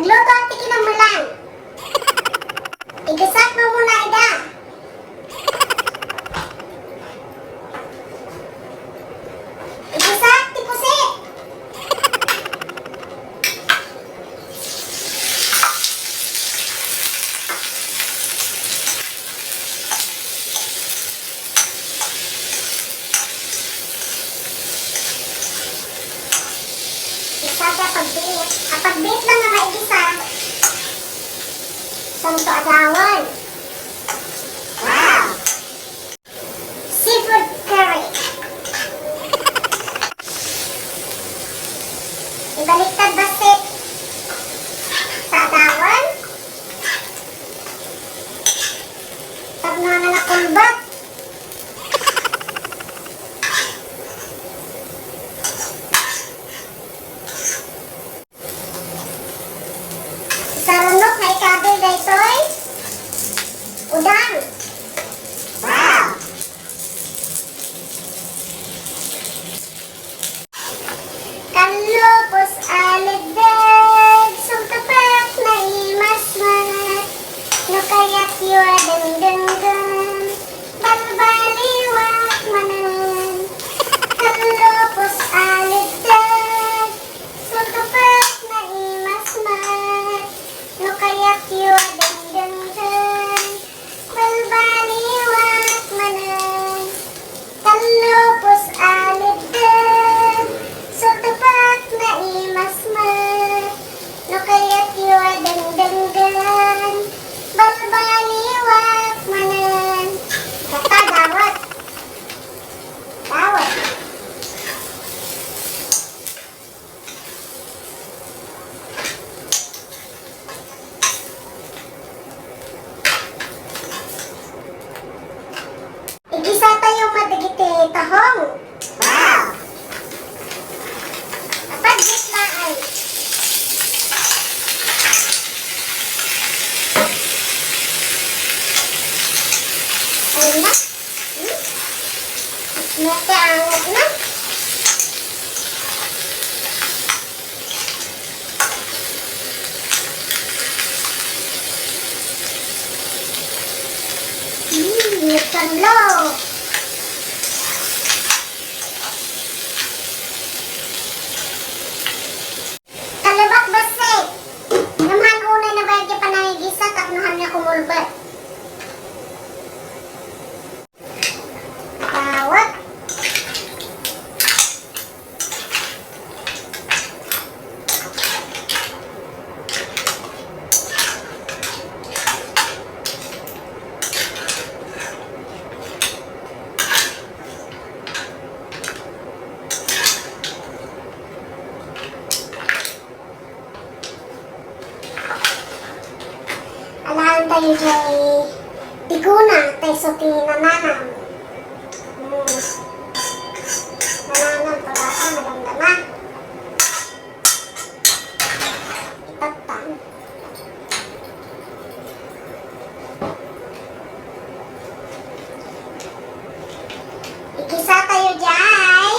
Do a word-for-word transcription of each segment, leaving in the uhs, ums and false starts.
Luto ti kinammulan. Igisak mo muna ida. Igisak ti pusit. Igisa ta pagbiit. A, pagbiit lang nga maigisa. Santo a dawon. Wow! Seafood curry. Ibaliktad bassit. Sa dawon. Tapno nga nakulbat. Sarunok nga ikabil daytoy udang. Wow! Kallo, pus-a, leddek, sultupek, naimasmak, no kayatyo a dengdenggen, balbaliwak manen. Kallo, pus-a, leddek, sultupek, naimasmak, no kayatyo a dengdenggen, balbaliwak manen. Kallo, pus-a, leddek, sultupek, naimasmak, no kayatyo a dengdenggen, balbaliwak manen. Kata, dawat. Dawat. Igisa tayo met dagiti tahong. Wow! Apan gitnaan. Ano na? Hmm? Mete angot na. Hmm, nagtanlo. Kalibak bassit. Ngem han unay nabayag ti panangigisa tapno han nga kumulbet. Tawag. Alaen tayo jay tiguna, ta isu ti nananam. Hmm. Nananam, pagka madamdama. Itattan. Igisa tayo jay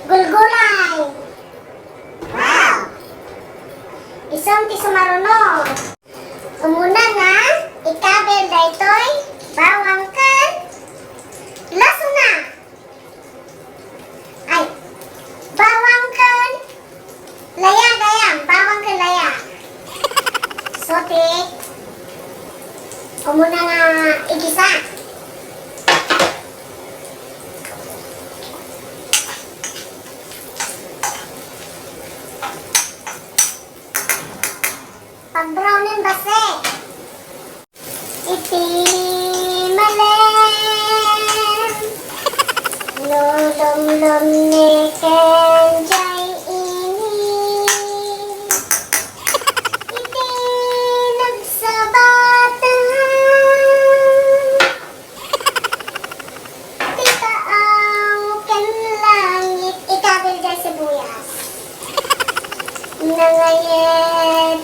gulgulay. Wow! Isu ti sumaruno. Umuna nga, ikabil daytoy bawang ken lasona. Ay, bawang ken laya, gayam, bawang ken laya. Isu ti umuna nga igisa. Pag-brownen bassit. Iti malem, no lumlum ni ken jay ini. Iti nagsabatan. Ti taaw ken langit, ikabil jay sibuyas. Nangayet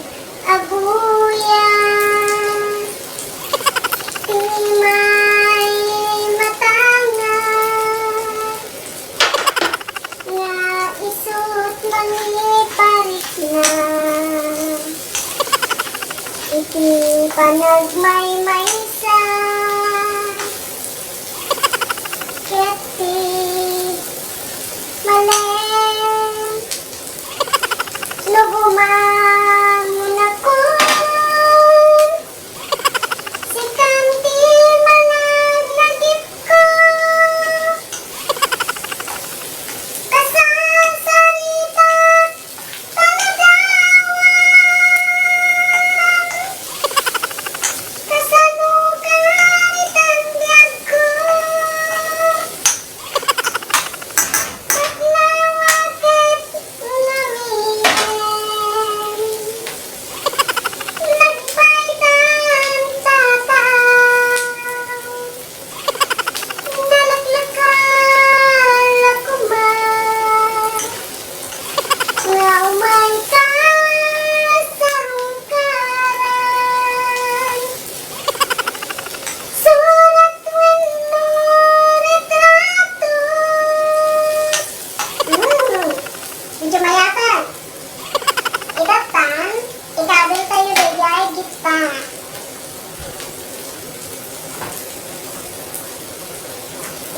a guyam, ti maimatanga, nga isut' mangiparit Panagmaymaysa ket ti malem. No gumangonakon, sikan ti malaglagipko. Kasarsarita, taladawan, kasano karitan ti agko. Ket lawaket ngaminen, nagbaydan tataw. Nalaklakal a koma nga umayka sa rungkaran. Surat wenno retrato. Hmm, medyo mayatan. Idattan, ikabil tayo daydiay gitta.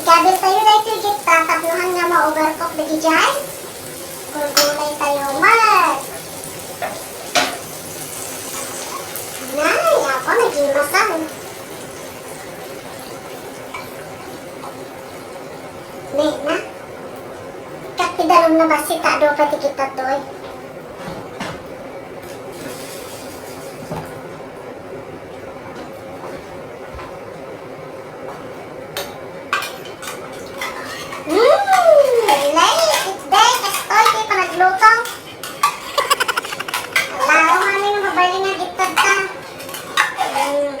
Ikabil tayo daytoy gitta tapno haan nga ma-overcook dagijay gulgulay tayo met. Nay, apo, nagimasan. Ne, na. Ket ti danum na bassit, adu pay ti gitta toy. Mm, late day, kastoy ti panagluto. Ala, awan nga mabalin nga gitta ta. Mm.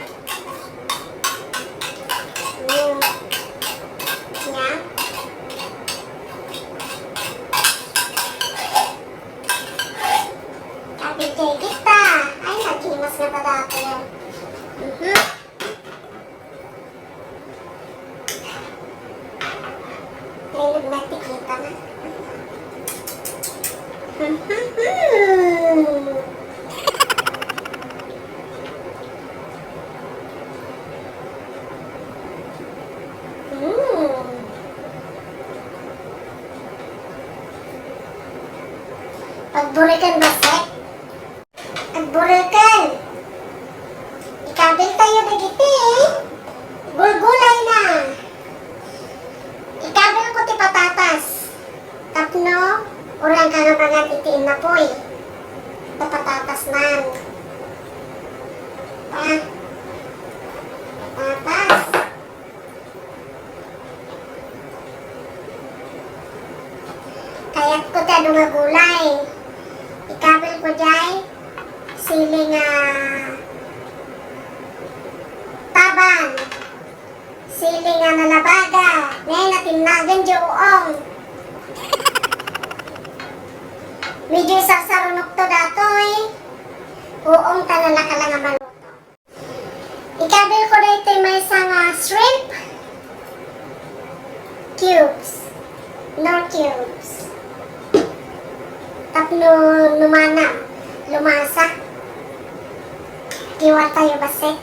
Mm. Nya? Kapit kay kita. Ay, nagimas nga pa dati yan. Mhm. Ay, nagmatikita na. Mhm. Mm. Pagburiken, bassit. Agbureken. Ikabil tayo dagiti gulgulayna. Ikabil ko ti patatas. Tapno, urang ka nga mangan iti innapoy. Ta patatas man. Pa. Patatas. Kayatko ti adu nga gulay. Ikabil ko jay, sili nga taban, sili nga nalabaga, ne, natinnagan jay uong. Medyo isarsarunokto datoy. Uong ta nalaka la nga maluto. Ikabil ko daytoy maysa nga shrimp cubes. Knorr cubes. Tapno numanam, lumasa. Kiwar tayo bassit.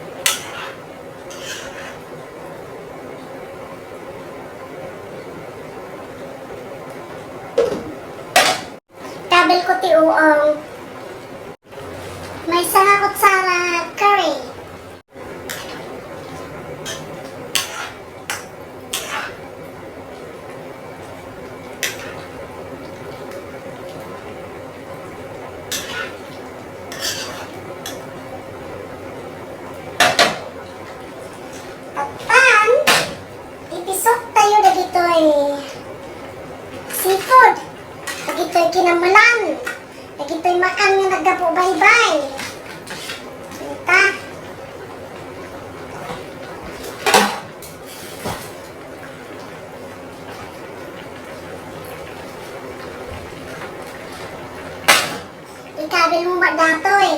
Ikabil ko ti uong. Maysa nga kutsara curry. Tapno, ipisok tayo dagitoy seafood. Dagitoy kinamelan. Dagitoy makan nga naggapu baybay. Kita. Ikabil mo met datoy.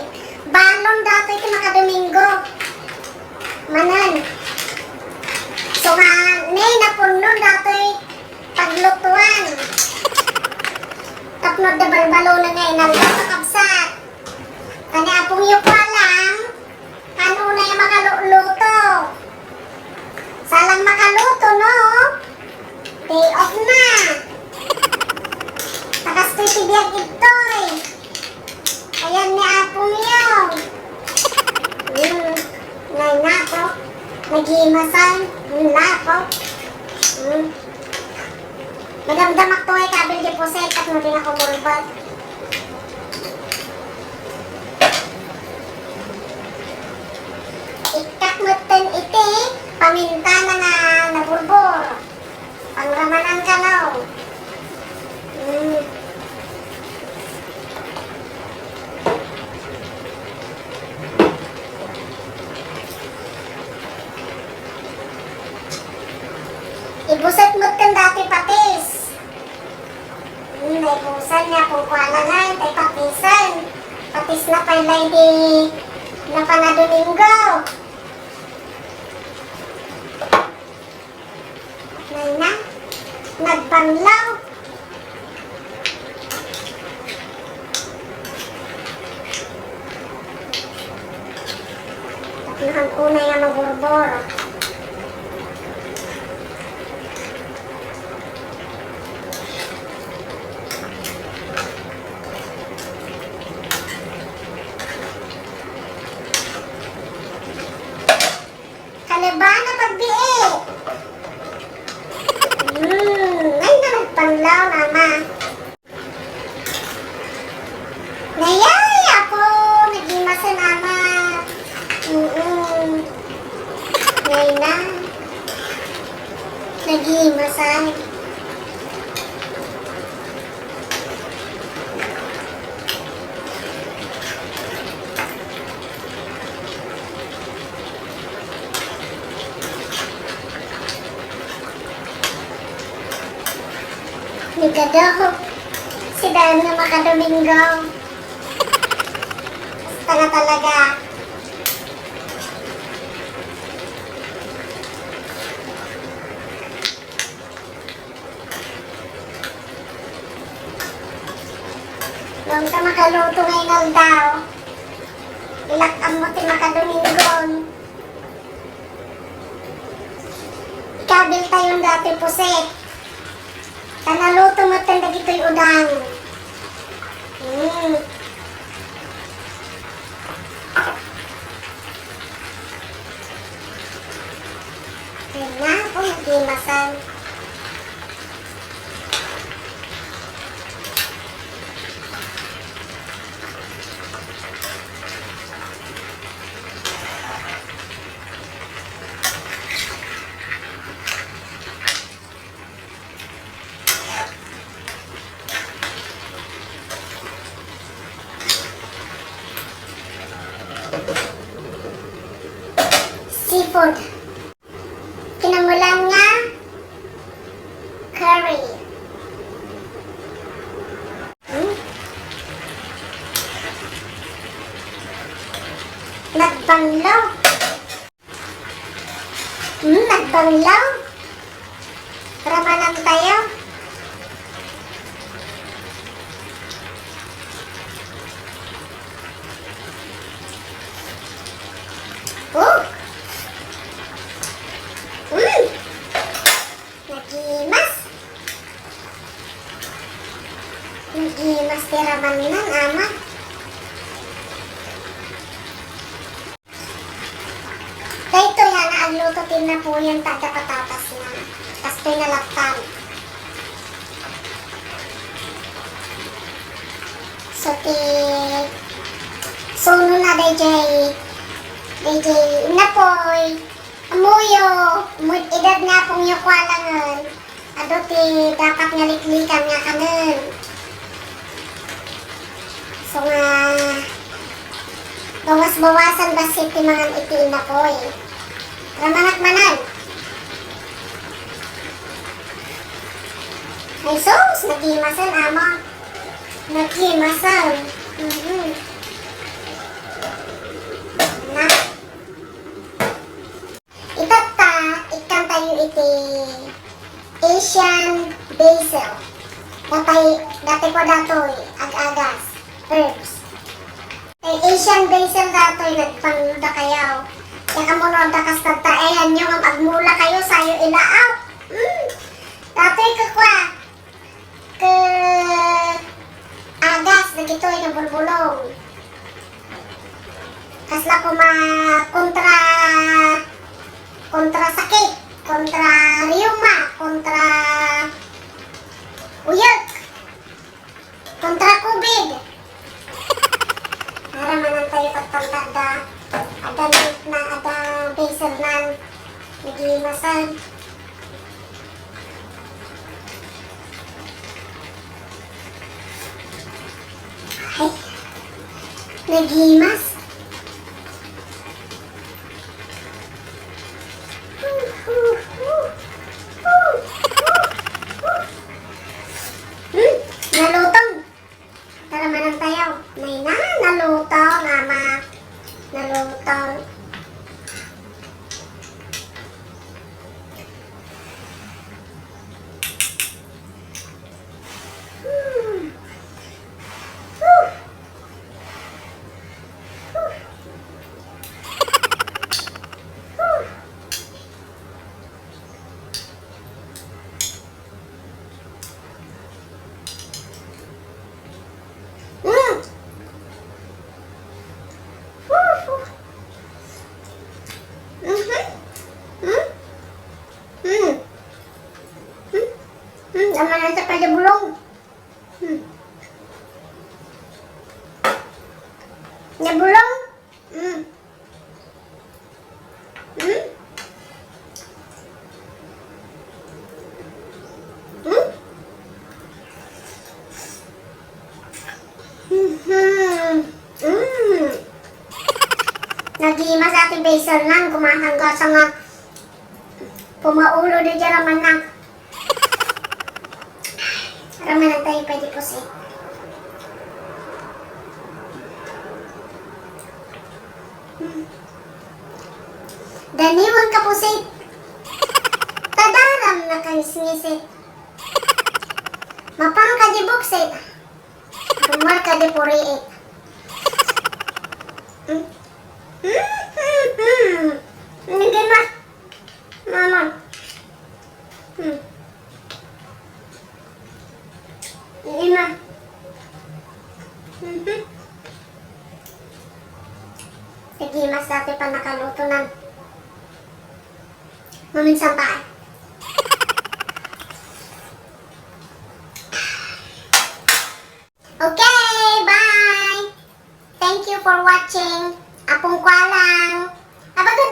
Balon datoy ti makadomingo. Manen. So nga, ne, napunnon datoy paglutuan. Tapno adda balbalonen nga inaldaw, kakabsat. Kani apong yo ko alam, ano Itoy. Ayan ni Apong Yong. Hmm. Nay nako. Nagimasan. Hmm, lapok. Hmm. Madamdamak to ay kabil di puset at mo di na kumulbat. Ikkat metten iti paminta na nga naburbor. Pangramanan kano. Mm. Ibuset met ken dati patis. Hmm, naibusan nga kung kuana nga, tay patisan. Patis na pay lay di napanadomingo. Nay na, nagbanlaw. Tapno han unay nga maburbor. Kalebana pagbiit. Hmm, ay na nagpanlaw, Ama. Nayay, Apo, nagimasan, Ama. Mm-mm. Nay na. Nagimasan. Nagado. Si Dan nga makadomingo. Basta nga talaga. Ngem ta makaluto nga inaldaw, ilak-am mo ti makadomingon. Ikabil tayon dati puset. Ta naluto met dagitoy udang. Hmm. Kanya po, nagimasan. Seafood. Kinangulan nga curry. Hmm? Nagbanlaw. Hmm, nagbanlaw. Ramanan tayo. Oh! Mm! Nagimas. Nagimas ti ramanan, Ama. Daytoy nga agluto ti napoyen ta adda patatesna. Kastoy nga laptan. So, ti sunona dayjay, dayjay napoy, ammoyo, umuyat ni Apongyo kua laengen. Adu ti dapat nga liklikan nga kanen. So nga, bawas-bawasan bassit ti mangan iti innapoy. Ramanak manen. Ay sus, nagimasan, Ama. Nagimasan. Mhm. Na. Itatta, ikkantayo iti Asian basil. Datoy, datoy kua datoy, ag-agas, herbs. Tay Asian basil datoy, nagpangdakayaw. Ket ammo no adda kasta, ayanyo ngem agmulakayo, sayo ilaaw. Mm. Datoy kua. Ke-, Dagitoy nga bulbulong. Kasla koma kontra, kontra sakit, kontra rheuma, kontra uyek, kontra covid. Aram manen tayo patpanta adda, adda na, adda basil nan, nagimasan. Ay, nagimas. Hmm, nalutong. Tara, manang tayo. Nay na, nalutong, ama. Nalutong. Mm. Mhm. Mm. Mm. Mm. Mm. Tama na sa kaya bulong. Mm. Nabulong? Mm. Mm. Mm. Mhm. Mm. Nagimas ati basil nan, kumasangga-sanga. Pumaulo di jara manak. Aram manen tayo pwede pusit. Daniwan ka pusit. Tadaram na kangisngisit. Mapang ka di buksit. Rumar ka di puriit. Hmm? Hmm, hmm, hmm. Hindi ma. Mama. Hmm. Hindi ma. Mhm. Sige, mas dati pa nakaluto na. Maminsan pa. Okay, bye! Thank you for watching. Apong Kualang. Have a good